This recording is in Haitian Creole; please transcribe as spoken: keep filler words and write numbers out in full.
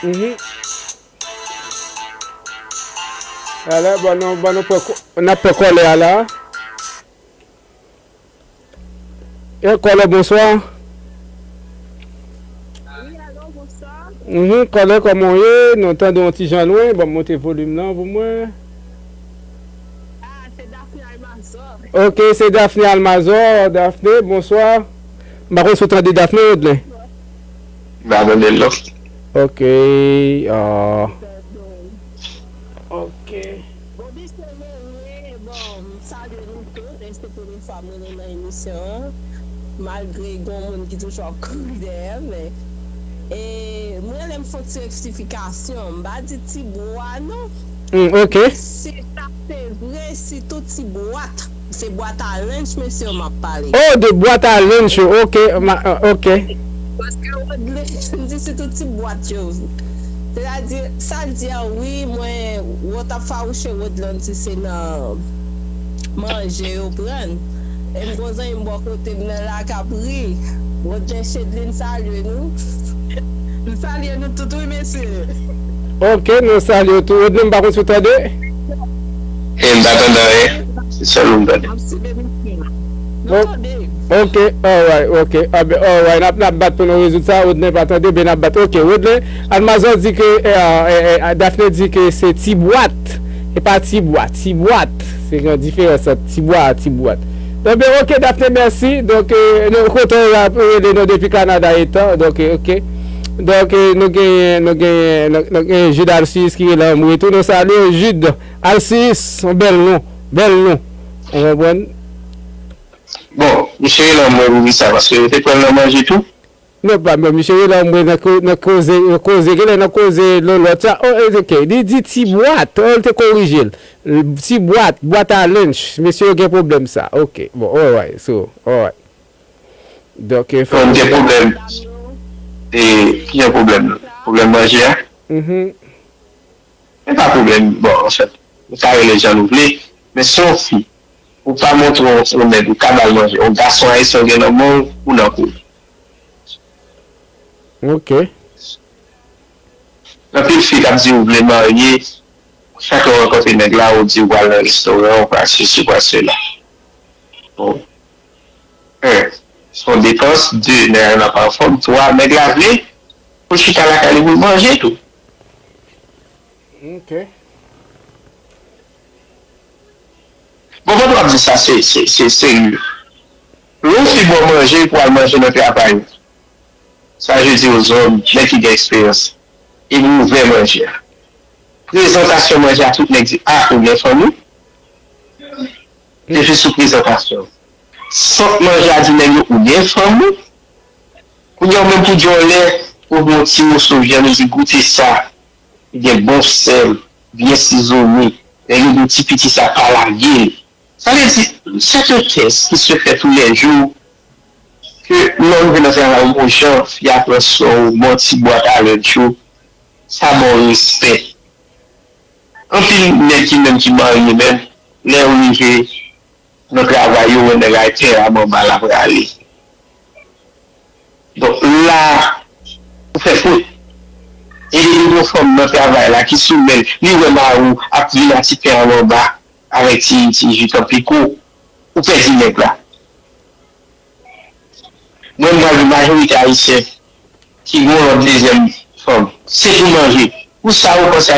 Mhm. Alè, bon, nou, bon, nou pran kò-, n ap pran kòlè a la. E kòlè, bonswa. Wi, alo, bonswa. Mhm, kòlè, kòman w ye? Nou tande w yon ti jan lwen. Bon, monte volim nan pou mwen. Ah, se Daphne Almazor. Ok, se Daphne Almazor. Daphne, bonswa. M pa konn si w tande Daphne, Rodley. M pa tande l, non. Ok. Ah. Ok. Bon, misye Lele, bon, m salye nou tout. E se premye fwa m rele nan emisyon an. Malgre gen moun ki toujou ap kouri dèyè m, men, e, m rele m fè yon ti rektifikasyon. M pa di ti bwa, non. Hmm, ok. Si sa se vre, sitou ti bwat. Se bwat a lench, mesye, m ap pale. Oh, de bwat a lench yo. Ok, ma, ah, ok. Paske Rodley, m di sitou ti bwat yo. Sètadi, sa l di a, wi, mwen, wè w t ap fawouche Rodley, m di se nan manje yo pran. E m gon zanmi m bò kote m nan la k ap ri. Rodley Chedlin salye nou. M salye nou tout, wi, mesye. Ok, nou salye w tou. Rodley, m pa konn si w tande. E m pa tande anyen. Se sèl ou m tande. M ap swiv emisyon an. Nou tande. Ok, alright, ok. Ah, ben, alright, n ap, n ap bat pou nou rezoud sa. Rodney pa tande, ben n ap bat. Ok, Rodney, Almazor di ke, eh, eh, eh, Daphne di ke se ti bwat. E pa ti bwa, ti bwat. Se gen diferans ant ti bwa a ti bwat. Donk, ben, ok, Daphne, mèsi. Donk, eh, nou kontan w rele nou depi Kanada etan. Donk, eh, ok. Donk, eh, nou genyen, nou genyen, nou, nou genyen Jude Alcius ki rele anmwe tou. Nou salye w, Jude Alcius, yon bèl non. Bèl non. Ou konprann? Bon, misye rele anmwe pou ki sa? Paske yo te pran l nan manje tou? Non, pa, bon, misye rele anmwe nan ko-, nan koze, nan koze, genlè nan koze lòlòt sa. Oh, eh, ok. Li di ti bwat. Oh, li te korije l. Ti bwat, bwat a lench. Mesye yo gen pwoblèm sa. Ok. Bon, alright. So, alright. Donk, eh, fò... Bon, gen pwoblèm. E, ki jan pwoblèm? Pwoblèm manje a? Mhm. Men pa pwoblèm. Bon, anfèt, nou ka rele l jan nou vle, men si yon fi, ou pa montre yon, yon nèg, ou ka ba l manje. Yon gason ayisyen ou gen nan men w, ou nan kou. Ok. Anpil fi k ap di yo vle marye, chak lè w rankontre nèg la, ou di ou pral nan restoran, ou pral sesi, ou pral sela. Bon. En, se yon depans. De, nèg la pa anfòm. Twa, nèg la vle pou l chita lakay li pou l manje tou. Ok. Bon, pandan w ap di sa, se, se, se serye. Lè yon fi ba w manje pou al manje nan travay ou, sa vle di yon zòm, nèg ki gen eksperyans, e pou ouvè manje a. Prezantasyon manje a, tout nèg di, a, ou gen fanmi? Depi sou prezantasyon. Sant manje a di nèg yo, ou gen fanmi? Kounye a, ou menm pou di yon lè, ou gen yon ti moso vyann, ou di, goute sa. Li gen bon sèl, byen sizone. Nèg yo di w ti piti sa pa lage l. Sa vle di, c'est un test qui se fait tous les jours, ke lè w rive nan travay ou, bon jan, fi a pran swen w, bon ti bwat a lèt yo, sa ba w respè. Anpil nèg ki menm ki marye menm, lè yo rive nan travay yo, wè nèg la te a manba l ap rale. Donk la, ou fè fot. E depi gon fanm nan travay la ki sou men l, li wè mari w ap vin a ti pen an anba avèk ti, ti ji tanpiko, ou pèdi nèg la. Mwen, m pral di majorite ayisyen ki gon lòt dezyèm fanm, se pou manje. Pou sa, ou panse